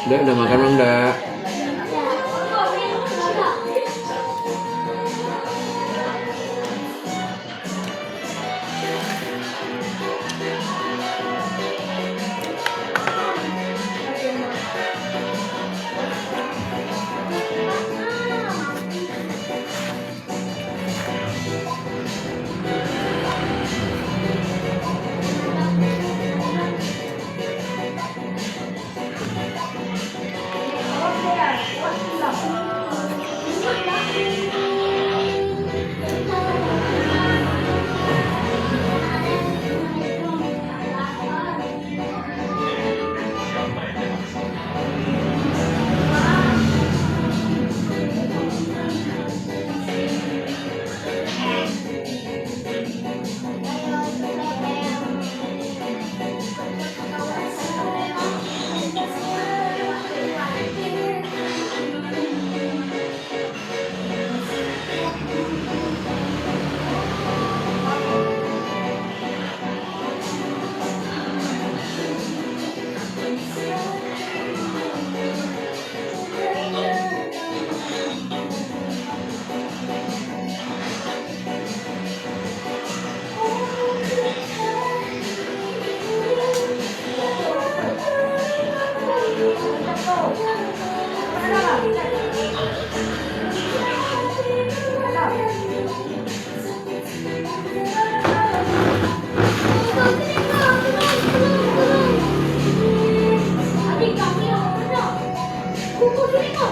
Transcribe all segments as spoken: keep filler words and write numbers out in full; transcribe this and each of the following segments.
Dek, udah makan belum, Dek? 你好，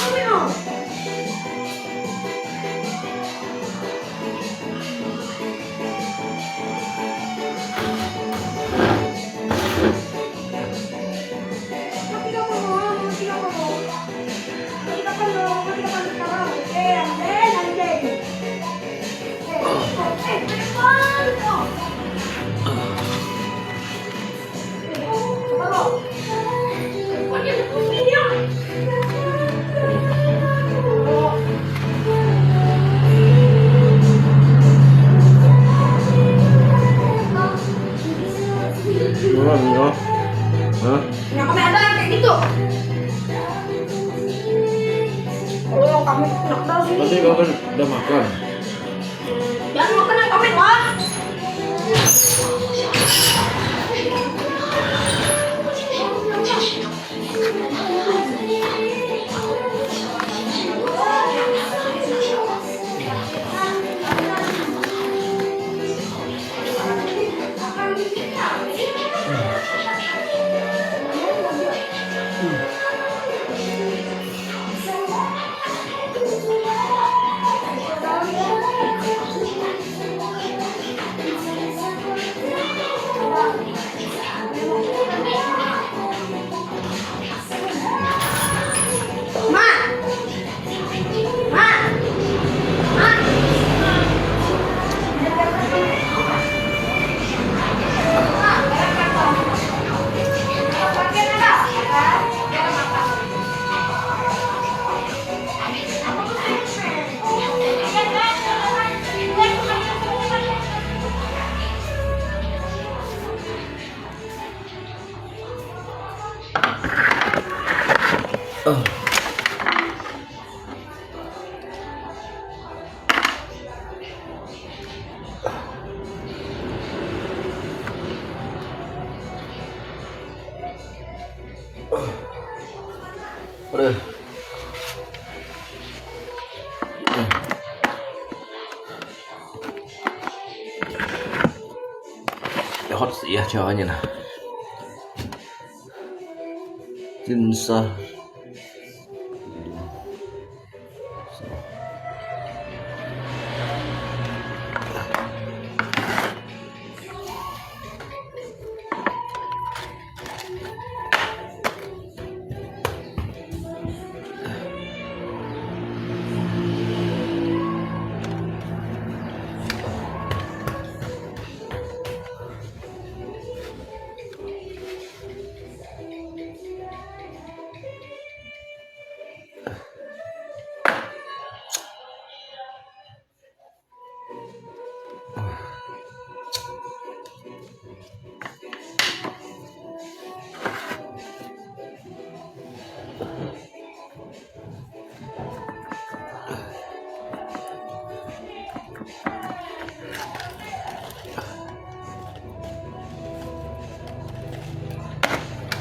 你好。嗯？Nak kami ada kayak gitu. Oh, kami nak tahu sini. Nanti kau kan udah makan. Jangan makan kami, Pak. Hot sih ya ceweknya nah. Cinsa.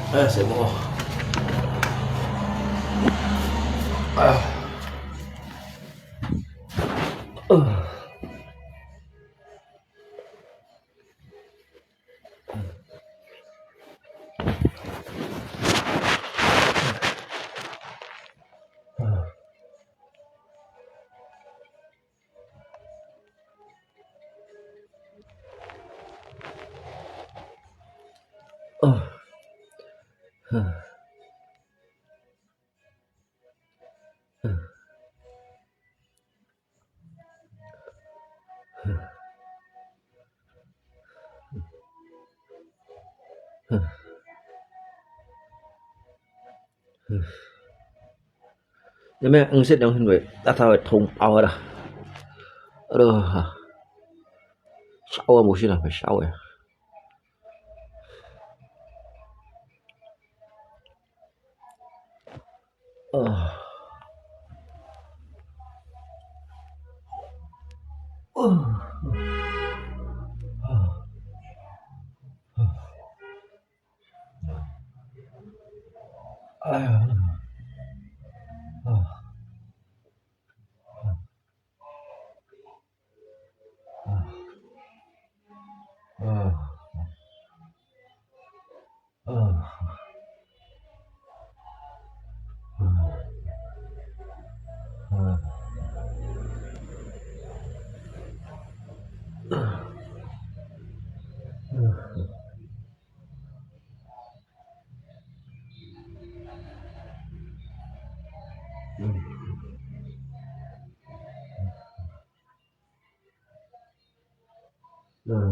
Eh, saya mau. Ah. Uh. 有没有黄色良心味？那它会通包的。哎呦，烧啊，不行了，快烧呀！啊。啊。啊。啊。 哎呀，啊，啊，啊，啊，啊，啊，啊。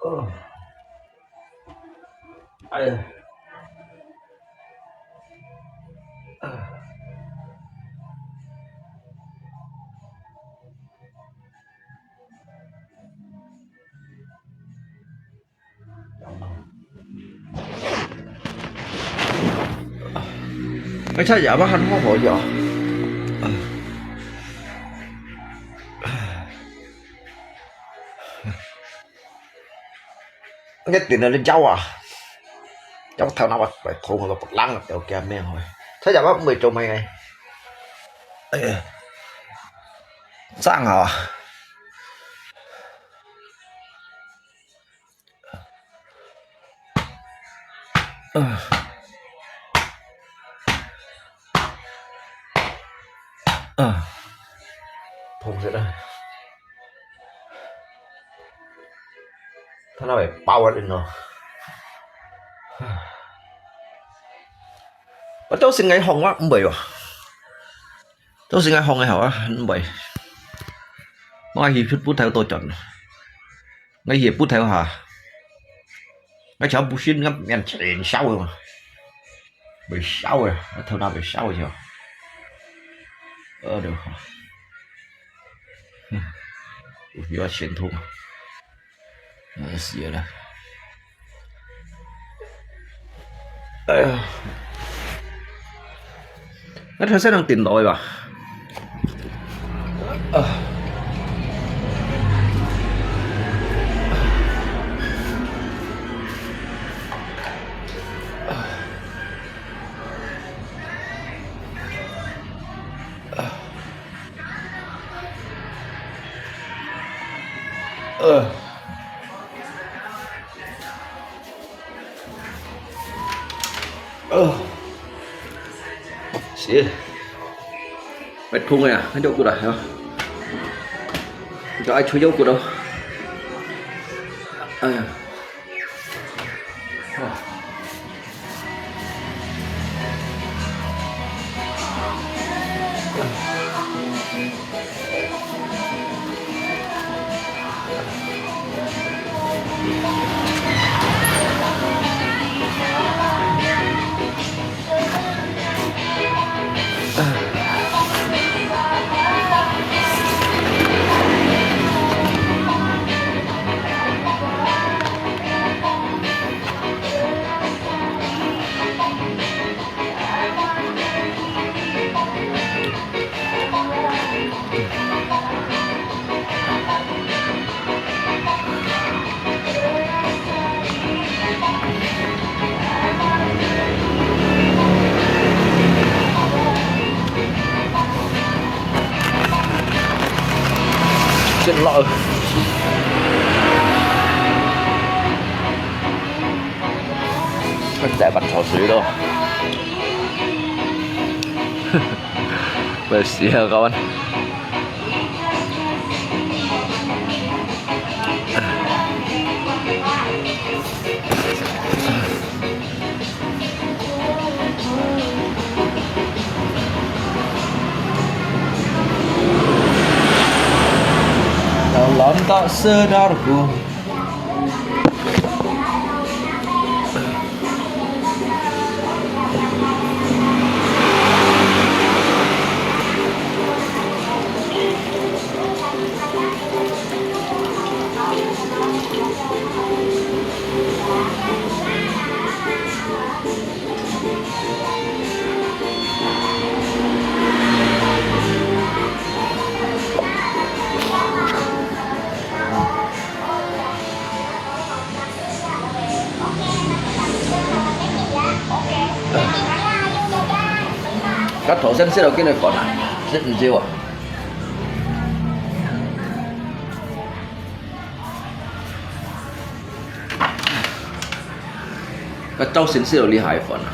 哦。哎呀。啊。 哎，這夜晚還好好呀。啊。一定係你走啊！有頭那個白頭我都不冷了，有驚命哦！這夜晚毋會做咩个？哎呀，正好啊！ 啊。啊。痛死了。他那位包啊，人哦。我都是愛紅啊，毋會哦。 都是愛放个好啊，毋會。我去出布頭多轉。我去布頭下，我全部先个面前燒个嘛，會燒个，我頭那會燒个。哎呦，有点心痛，哎，死了。哎呀，那他才能顶到的吧？啊。呃。呃。是。會痛个啊，很有骨啊，係吧？就愛吹有骨哦。哎呀。 真老。再搬潮水了。不要死啊，kawan。 Dalam tak sedarku. 該頭先食了幾多飯啊？食毋少啊？該朝晨食了厲害飯啊！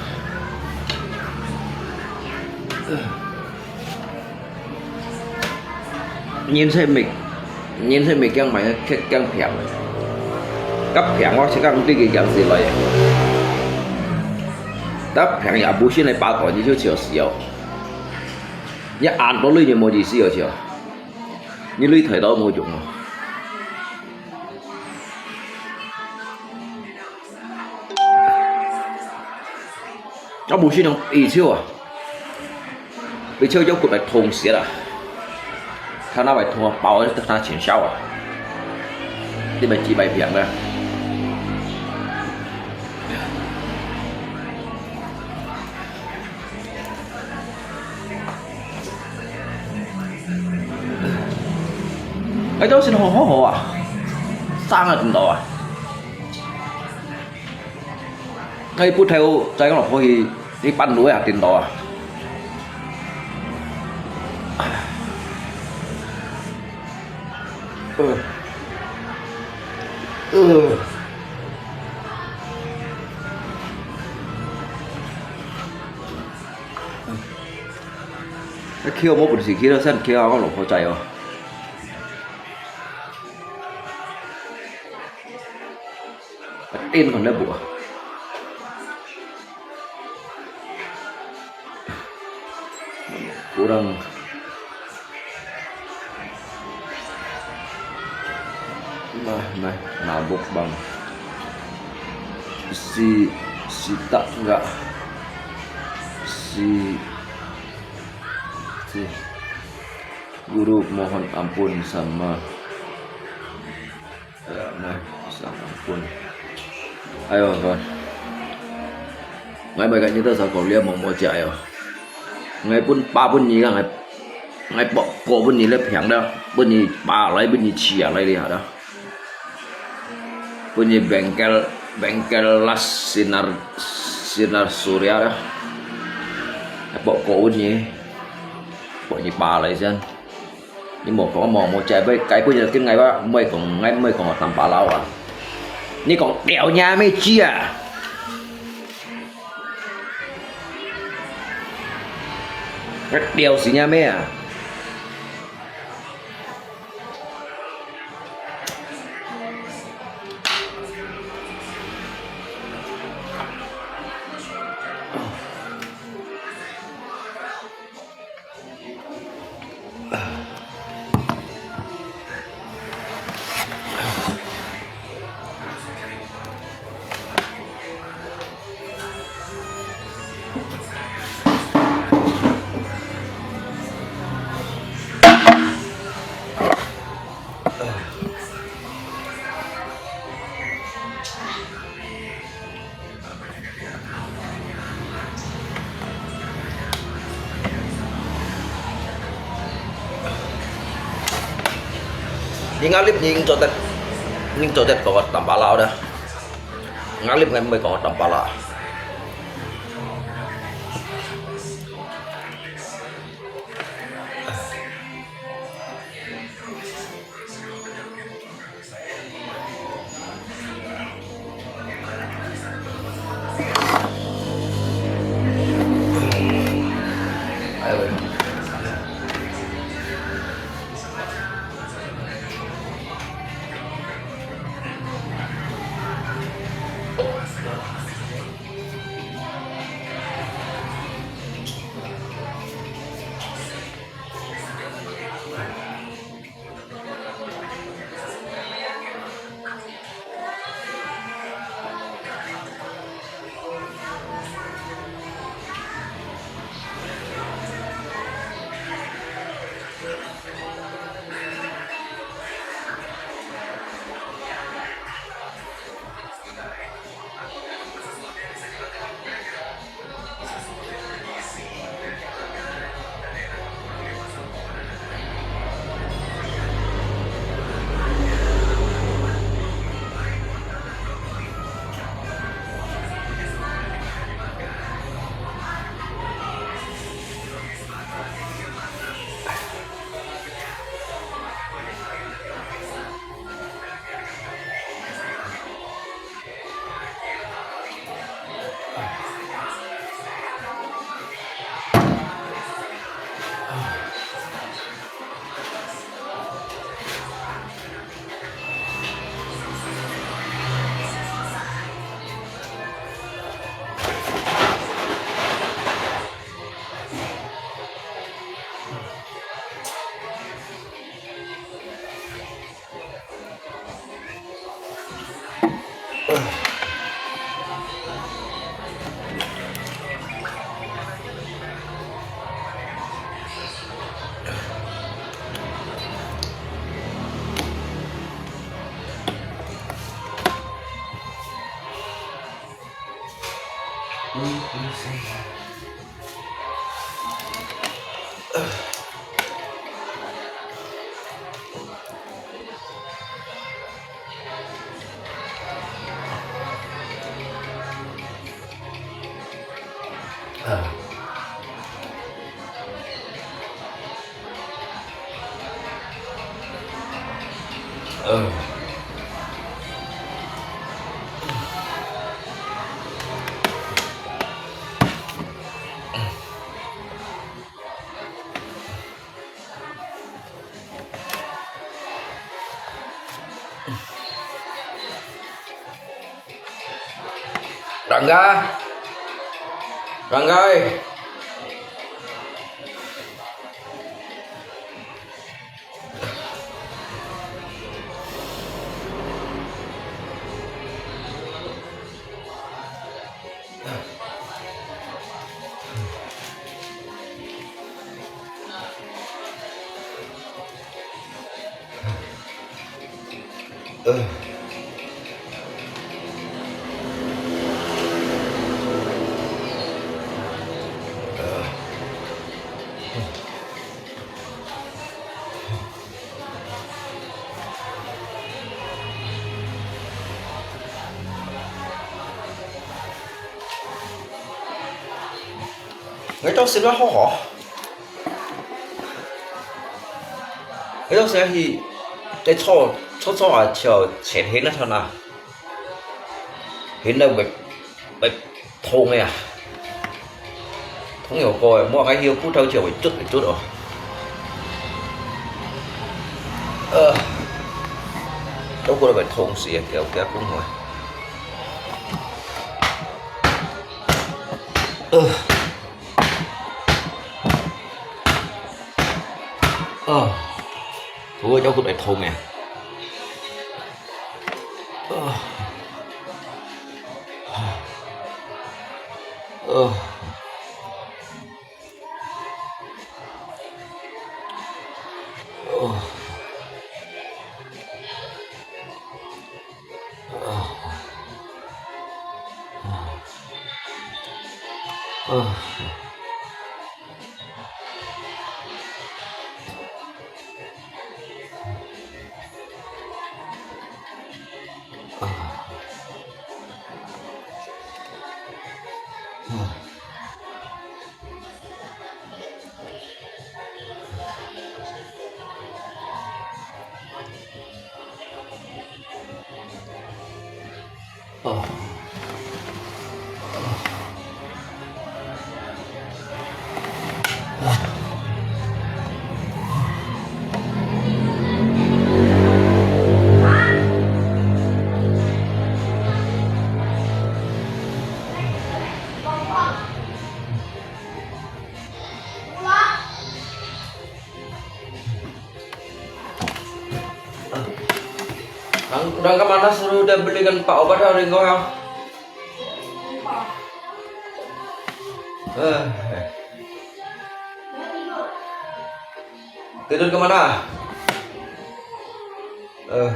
人係毋，人係毋驚買，驚，驚平个。該平我自家毋知佢驚死來个。該平也無先來把到，你就笑死哦。你恁多鐳就無意思哦，笑。你鐳忒多無用哦。 啊，無信用，以前啊，以前有骨來通血啊，他那位通啊，包啊，他全燒啊，你買幾百瓶啊？哎，都是好好好啊，生啊，真多啊。 該不太好，再講落去，去半路啊，顛倒啊。呃，呃。該橋無本事，去到山橋啊，我老婆在哦。 電可能無啊。Kurang. Nah, nah, mabuk bang. Si, si tak enggak. Si, si. Guru mohon ampun sama. Ya, nah, sama ampun. Ayo, kawan. Ngai mai kat nyi ta sa kau lia mong mo jia yo. Ngai pun pa pun nyi ka ngai, ngai pok ko pun nyi le piang da. Pun nyi pa lai pun nyi chia lai lia da. Pun nyi bengkel, bengkel las sinar, sinar surya da. Ngai pok ko pun nyi. Pok nyi pa lai sian. 你莫講，莫，莫，這杯，該杯就跟𠊎話，莫講，𠊎莫講，我當巴佬啊。你講，了，你還沒知啊？我了死你咩啊？你壓力你做得，你做得講我當巴佬的。壓力𠊎毋會講我當巴佬。Rangga. Rangga ơi. 呃。𠊎當時乜好好，𠊎當時去，在坐，坐坐啊，就前行那條啊，行到會，會痛个啊，痛有過个，摸開去骨頭就會捽會捽哦。呃，都覺得會痛死啊，叫，叫痛啊。呃。 啊，頭个腰骨會痛个。啊。啊。啊。 Nang, nang kemana suruh dia belikan pak obat hari ko ya? Eh. Tidur kemana? Eh.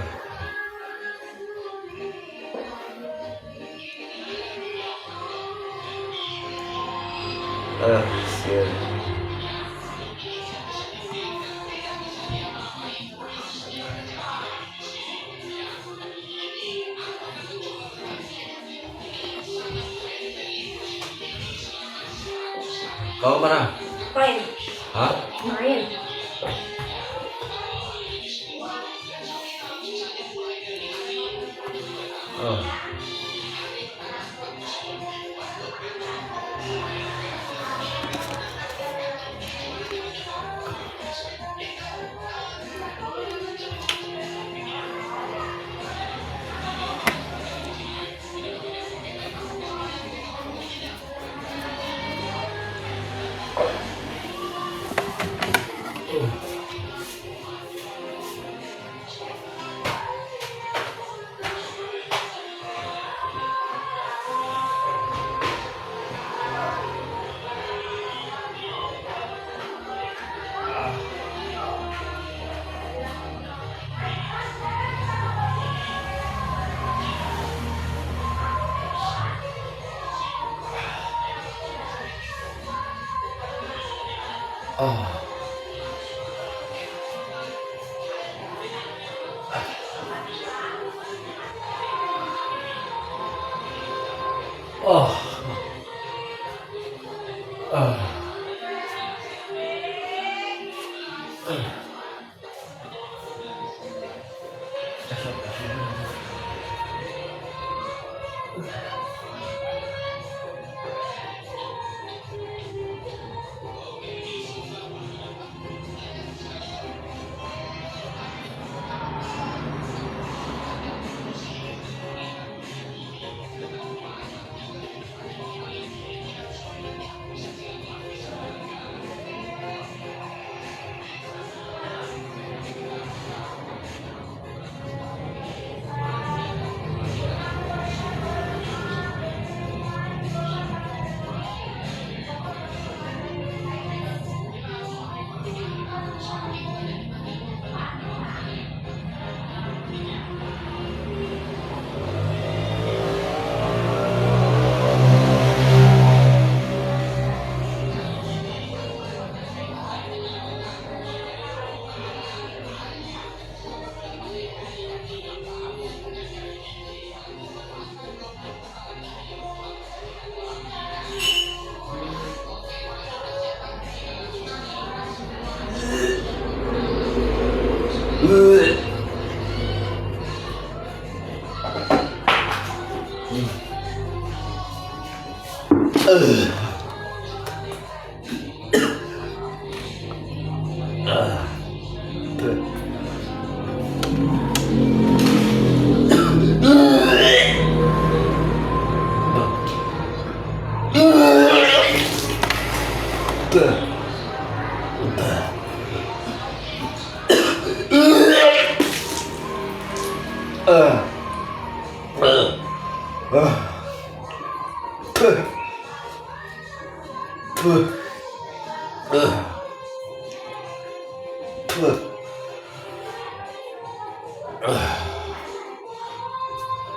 Eh, sian. Kau mana? Main. Hah? Main. Oh.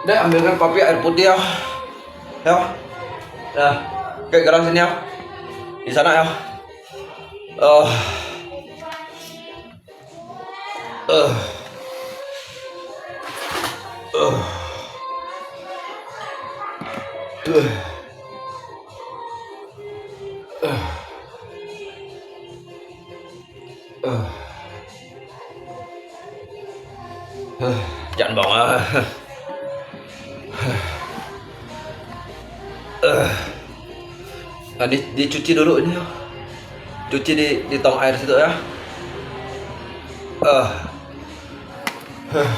Dek, ambilkan kopi air putih ya. Ya. Ya. Ke gelas ini ya. Di sana ya. Oh. Jangan bang ah. Ah, di, dicuci dulu ini ya. Cuci di, di tong air situ ya. Ah. Ah.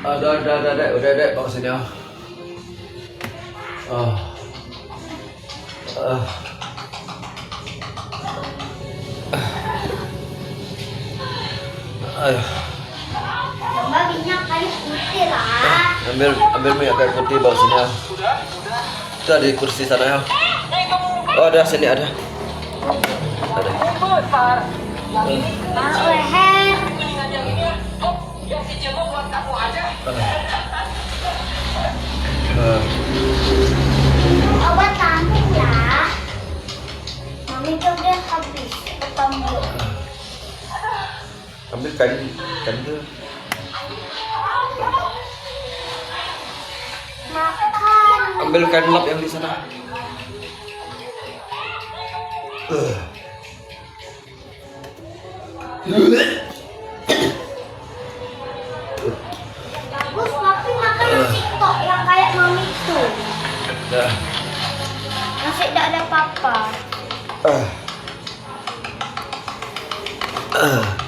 Ada, ada, ada, ada, udah, ada, bawa sini ah. Ah. Ah. Ayo. Mama, minyak kayu putih lah. Ambil, ambil minyak kayu putih, bawa sini ah. Itu ada di kursi sana ya. Oh, ada, sini ada. Ada. Ah, leher. Obat tamu ya. Mami, coba habis ketemu. Ambil kain, kain tu. Makan. Ambil kain lap yang di sana. Eh. Bagus, tapi makan nasi tok yang kayak mami tu. Dah. Nasi tak ada apa-apa. Ah. Ah.